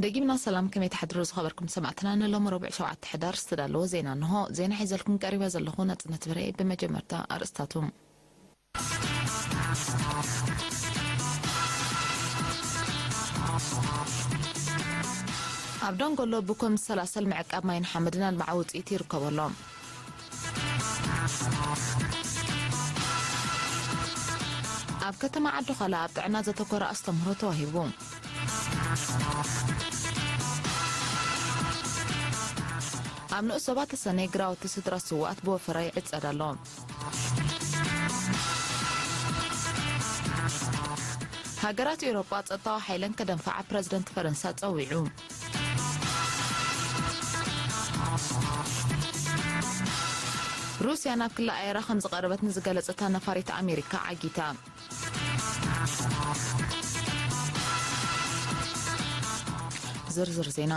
ደጊምና ሰላም፣ ከመይ ትሓድሩ ዝኸበርኩም ሰማዕትና? ንሎሚ ረቡዕ ሸውዓተ ሕዳር ዝተዳለወ ዜና እንሆ። ዜና ሒዘልኩም ቀሪበ ዘለኹ ነጽነት ብርኤ። ብመጀመርታ ኣርእስታቱ። ኣብ ደንጎሎ ብኮም ዝሰላሰል ምዕቃብ ማይን ሓመድን ኣድማዒ ውጽኢት ይርከበሎም። ኣብ ከተማ ዓዲ ዃላ ኣብ ጥዕና ዘተኮረ ኣስተምህሮ ተዋሂቡ። ኣብ ንኡስ ዞባ ተሰነይ ግራውቲ ስድራ ስውኣት ብወፈራ ይዕጸድ ኣሎ። ሃገራት ኤውሮጳ ጸጥታዊ ሓይለን ከደንፍዓ ፕረዚደንት ፈረንሳ ጸዊዑ። ሩስያ ናብ ክሊ ኣየራ ከም ዝቐረበት ንዝገለጸታ ነፋሪት ኣሜሪካ ዓጊታ። ዝርዝር ዜና።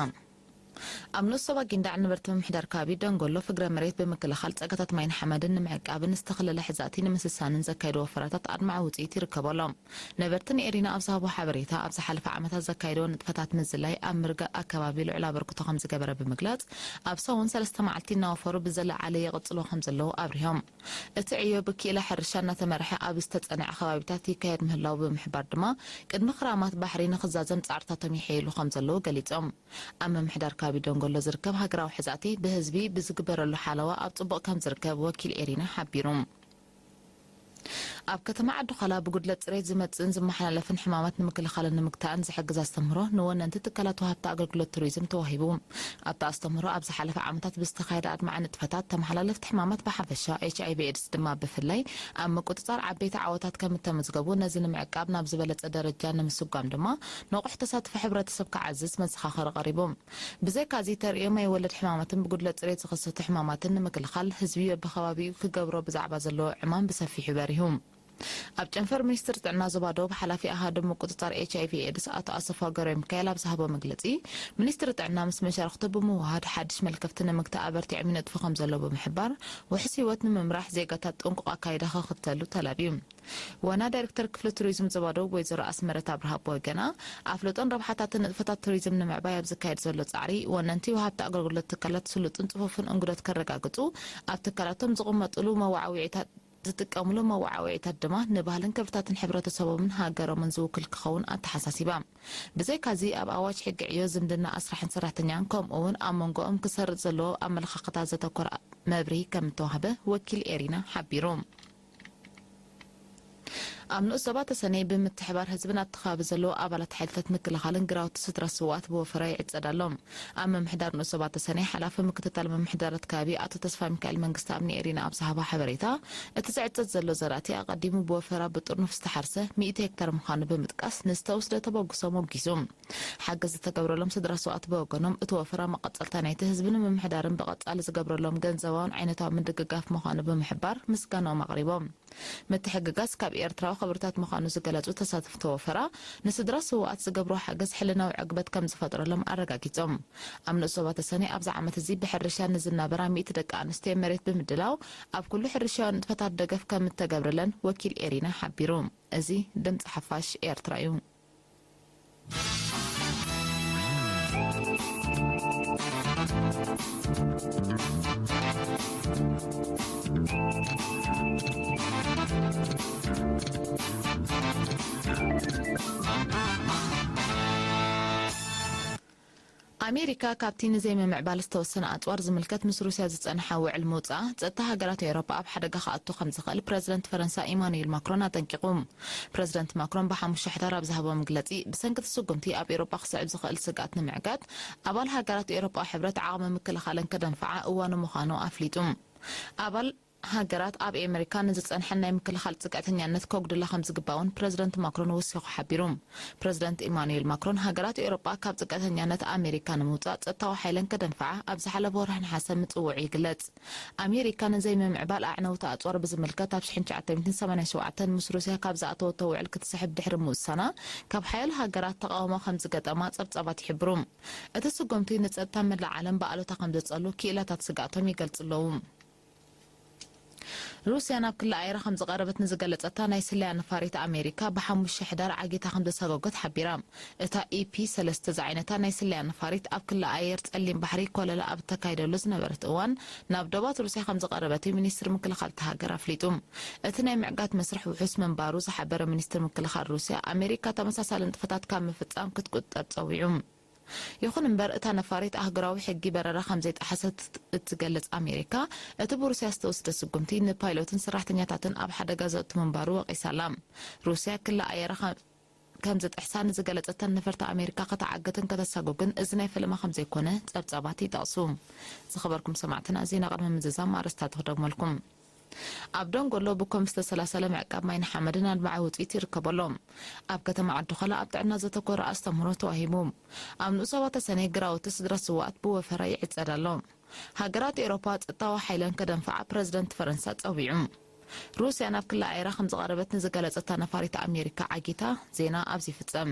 ኣብ ንኡስ ዞባ ጊንዳዕ ነበርቲ ምምሕዳር ከባቢ ደንጎሎ ፍግረ መሬት ብምክልኻል ጸጋታት ማይን ሓመድን ንምዕቃብን ዝተኸለለ ሕዛእቲ ንምስሳንን ዘካየዶ ወፈራታት ኣድማዒ ውጽኢት ይርከበሎም። ነበርቲ ንኤሪና ኣብ ዝሃቦ ሓበሬታ፣ ኣብ ዝሓለፈ ዓመታት ዘካየዶ ንጥፈታት ምዝላይ ኣብ ምርጋእ ኣከባቢ ልዑል ኣበርክቶ ከም ዝገበረ ብምግላጽ፣ ኣብ ሰሙን ሰለስተ መዓልቲ እናወፈሩ ብዝለዓለ ይቕጽልዎ ከም ዘለዉ ኣብሪሆም። እቲ ዕዮ ብክኢላ ሕርሻ እናተመርሐ ኣብ ዝተጸንዐ ከባቢታት ይካየድ ምህላዉ ብምሕባር ድማ፣ ቅድሚ ክራማት ባሕሪ ንኽዛዘም ጻዕርታቶም ይሕይሉ ከም ዘለዉ ገሊጾም። ኣብ ምምሕዳር ከባቢ ደንጎሎ ዝርከብ ሃገራዊ ሕዛእቲ ብህዝቢ ብዝግበረሉ ሓለዋ ኣብ ጽቡቕ ከም ዝርከብ ወኪል ኤሪና ሓቢሩ። ኣብ ከተማ ዓዲ ዃላ ብጉድለት ጽሬት ዝመጽእን ዝመሓላለፍን ሕማማት ንምክልኻልን ንምግታእን ዝሕግዝ ኣስተምህሮ ንወነንቲ ትካላት ወሃብቲ ኣገልግሎት ቱሪዝም ተዋሂቡ። ኣብቲ ኣስተምህሮ ኣብ ዝሓለፈ ዓመታት ብዝተኻየደ ኣድማዒ ንጥፈታት ተመሓላለፍቲ ሕማማት ብሓፈሻ፣ ኤች ኣይ ቪ ኤድስ ድማ ብፍላይ ኣብ ምቁጽጻር ዓበይቲ ዓወታት ከም እተመዝገቡ፣ ነዚ ንምዕቃብ ናብ ዝበለጸ ደረጃ ንምስጓም ድማ ንቑሕ ተሳትፎ ሕብረተሰብ ክዓዝዝ መዘኻኸሪ ቀሪቡ። ብዘይካዚ፣ ተርእዮ ማይ ወለድ ሕማማትን ብጉድለት ጽሬት ዝኸሰቱ ሕማማትን ንምክልኻል ህዝቢ በብኸባቢኡ ክገብሮ ብዛዕባ ዘለዎ ዕማም ብሰፊሑ በሪሁ። ኣብ ጨንፈር ሚኒስትሪ ጥዕና ዞባ ደቡብ ሓላፊ ኣሃዱ ምቁጽጻር ኤች ኣይ ቪ ኤድስ ኣቶ ኣሰፋ ገብረሚካኤል ኣብ ዝሃቦ መግለጺ፣ ሚኒስትሪ ጥዕና ምስ መሻርኽቱ ብምውሃድ ሓድሽ መልከፍቲ ንምግታእ ኣበርቲዖም ይነጥፉ ከም ዘለዉ ብምሕባር፣ ውሕስ ህይወት ንምምራሕ ዜጋታት ጥንቁቕ ኣካይዳ ክኽተሉ ተላብዩ። ዋና ዳይሬክተር ክፍሊ ቱሪዝም ዞባ ደቡብ ወይዘሮ ኣስመረት ኣብርሃ ብወገና፣ ኣፍልጦን ረብሓታትን ንጥፈታት ቱሪዝም ንምዕባይ ኣብ ዝካየድ ዘሎ ጻዕሪ፣ ወነንቲ ወሃብቲ ኣገልግሎት ትካላት ስሉጥን ጽፉፍን እንግዶት ከረጋግጹ፣ ኣብ ትካላቶም ዝቕመጥሉ መወዓውዒታት ዝጥቀምሉ መወዓውዒታት ድማ ንባህልን ክብርታትን ሕብረተሰቦምን ሃገሮምን ዝውክል ክኸውን ኣተሓሳሲባ። ብዘይካዚ፣ ኣብ ኣዋጅ ሕጊ ዕዮ፣ ዝምድና ኣስራሕን ሰራሕተኛን፣ ከምኡ'ውን ኣብ መንጎኦም ክሰርጽ ዘለዎ ኣመለኻኽታ ዘተኮረ መብርሂ ከም እተዋህበ ወኪል ኤሪና ሓቢሩ። ኣብ ንኡስ ዞባ ተሰነይ ብምትሕባር ህዝብን ኣብቲ ከባቢ ዘለዉ ኣባላት ሓይልታት ምክልኻልን ግራውቲ ስድራ ስውኣት ብወፈራ ይዕጸድ ኣሎ። ኣብ ምምሕዳር ንኡስ ዞባ ተሰነይ ሓላፊ ምክትታል ምምሕዳራት ከባቢ ኣቶ ተስፋ ሚካኤል መንግስተኣብ ንኤሪና ኣብ ዝሃቦ ሓበሬታ፣ እቲ ዝዕጸድ ዘሎ ዘራእቲ ኣቐዲሙ ብወፈራ ብጥርኑፍ ዝተሓርሰ ሚእቲ ሄክታር ምዃኑ ብምጥቃስ፣ ንዝተወስደ ተበግሶ ሞጊሱ። ሓገዝ ዝተገብረሎም ስድራ ስውኣት ብወገኖም፣ እቲ ወፈራ መቐጸልታ ናይቲ ህዝብን ምምሕዳርን ብቐጻሊ ዝገብረሎም ገንዘባውን ዓይነታዊ ምድግጋፍ ምዃኑ ብምሕባር ምስጋናኦም ኣቕሪቦም። ምትሕግጋዝ ካብ ኤርትራዊ ክብርታት ምዃኑ ዝገለጹ ተሳተፍቲ ወፈራ፣ ንስድራ ስውኣት ዝገብሮ ሓገዝ ሕልናዊ ዕግበት ከም ዝፈጥረሎም ኣረጋጊጾም። ኣብ ንኡስ ዞባ ተሰነይ ኣብዚ ዓመት እዚ ብሕርሻ ንዝናበራ ሚእቲ ደቂ ኣንስትዮ መሬት ብምድላው፣ ኣብ ኩሉ ሕርሻዊ ንጥፈታት ደገፍ ከም እተገብረለን ወኪል ኤሪና ሓቢሩ። እዚ ድምጺ ሓፋሽ ኤርትራ እዩ። ኣሜሪካ ካብቲ ንዘይምምዕባል ዝተወሰነ ኣጽዋር ዝምልከት ምስ ሩስያ ዝጸንሓ ውዕል ምውጻኣ፣ ጸጥታ ሃገራት ኤውሮጳ ኣብ ሓደጋ ክኣቱ ከም ዝኽእል ፕረዚደንት ፈረንሳ ኢማኑኤል ማክሮን ኣጠንቂቑ። ፕረዚደንት ማክሮን ብሓሙሽተ ሕዳር ኣብ ዝሃቦ መግለጺ፣ ብሰንኪ እቲ ስጉምቲ ኣብ ኤውሮጳ ክስዕብ ዝኽእል ስግኣት ንምዕጋት፣ ኣባል ሃገራት ኤውሮጳዊ ሕብረት ዓቕሚ ምክልኻለን ከደንፍዓ እዋኑ ምዃኑ ኣፍሊጡ። ኣባል ሃገራት ኣብ ኣሜሪካ ንዝጸንሐን ናይ ምክልኻል ጽግዕተኛነት ከጉድላ ከም ዝግባእ እውን ፕረዚደንት ማክሮን ወሲኹ ሓቢሩ። ፕረዚደንት ኢማኑኤል ማክሮን፣ ሃገራት ኤውሮጳ ካብ ጽግዕተኛነት ኣሜሪካ ንምውጻእ ጸጥታዊ ሓይለን ከደንፍዓ ኣብ ዝሓለፈ ወርሒ ነሓሰ ምጽውዑ ይግለጽ። ኣሜሪካ ንዘይምምዕባል ኣዕነውቲ ኣጽዋር ብዝምልከት ኣብ ሽሕን ትሽዓተ ሚእትን ሰማንያን ሸውዓተን ምስ ሩስያ ካብ ዝኣተወቶ ውዕል ክትስሕብ ድሕሪ ምውሳና፣ ካብ ሓያሎ ሃገራት ተቓውሞ ከም ዝገጠማ ጸብጻባት ይሕብሩ። እቲ ስጉምቲ ንጸጥታ መላእ ዓለም ብኣሉታ ከም ዘጸሉ ክኢላታት ስግኣቶም ይገልጹ ኣለዉ። ሩስያ ናብ ክሊ ኣየራ ከም ዝቐረበት ንዝገለጸታ ናይ ስለያ ነፋሪት ኣሜሪካ ብሓሙሽተ ሕዳር ዓጊታ ከም ዘሳጎገት ሓቢራ። እታ ኢፒ ሰለስተ ዝዓይነታ ናይ ስለያ ነፋሪት ኣብ ክሊ ኣየር ጸሊም ባሕሪ ኮለላ ኣብ እተካይደሉ ዝነበረት እዋን ናብ ዶባት ሩስያ ከም ዝቐረበት እዩ ሚኒስትሪ ምክልኻል እታ ሃገር ኣፍሊጡ። እቲ ናይ ምዕጋት መስርሕ ውሑስ ምንባሩ ዝሓበረ ሚኒስትሪ ምክልኻል ሩስያ፣ ኣሜሪካ ተመሳሳሊ ንጥፈታት ካብ ምፍጻም ክትቁጠብ ጸዊዑ። ይኹን እምበር፣ እታ ነፋሪት ኣህጉራዊ ሕጊ በረራ ከም ዘይጠሓሰት እትገልጽ ኣሜሪካ፣ እቲ ብሩስያ ዝተወስደ ስጉምቲ ንፓይሎትን ሰራሕተኛታትን ኣብ ሓደጋ ዘእቱ ምንባሩ ወቒሳ'ላ። ሩስያ ክሊ ኣየራ ከም ከም ዝጥሕሳ ንዝገለጸተን ነፈርቲ ኣሜሪካ ከተዓግትን ከተሳጉግን እዚ ናይ ፈለማ ከም ዘይኮነ ጸብጻባት ይጠቕሱ። ዝኸበርኩም ሰማዕትና፣ ዜና ቅድሚ ምዝዛም ኣርእስታት ክደግመልኩም። ኣብ ደንጎሎ ብኮም ዝተሰላሰለ ምዕቃብ ማይን ሓመድን ኣድማዒ ውጽኢት ይርከበሎ። ኣብ ከተማ ዓዲ ኾላ ኣብ ጥዕና ዘተኮረ ኣስተምህሮ ተዋሂቡ። ኣብ ንኡስ ኣባተ ሰኔ ግራውቲ ስድራ ስውኣት ብወፈራ ይዕጸድ ኣሎ። ሃገራት ኤውሮፓ ጸጥታዊ ሓይለን ከደንፍዓ ፕረዚደንት ፈረንሳ ጸዊዑ። ሩስያ ናብ ክሊ ኣየራ ከም ዝቐረበት ንዝገለጸታ ነፋሪት ኣሜሪካ ዓጊታ። ዜና ኣብዚ ይፍጸም።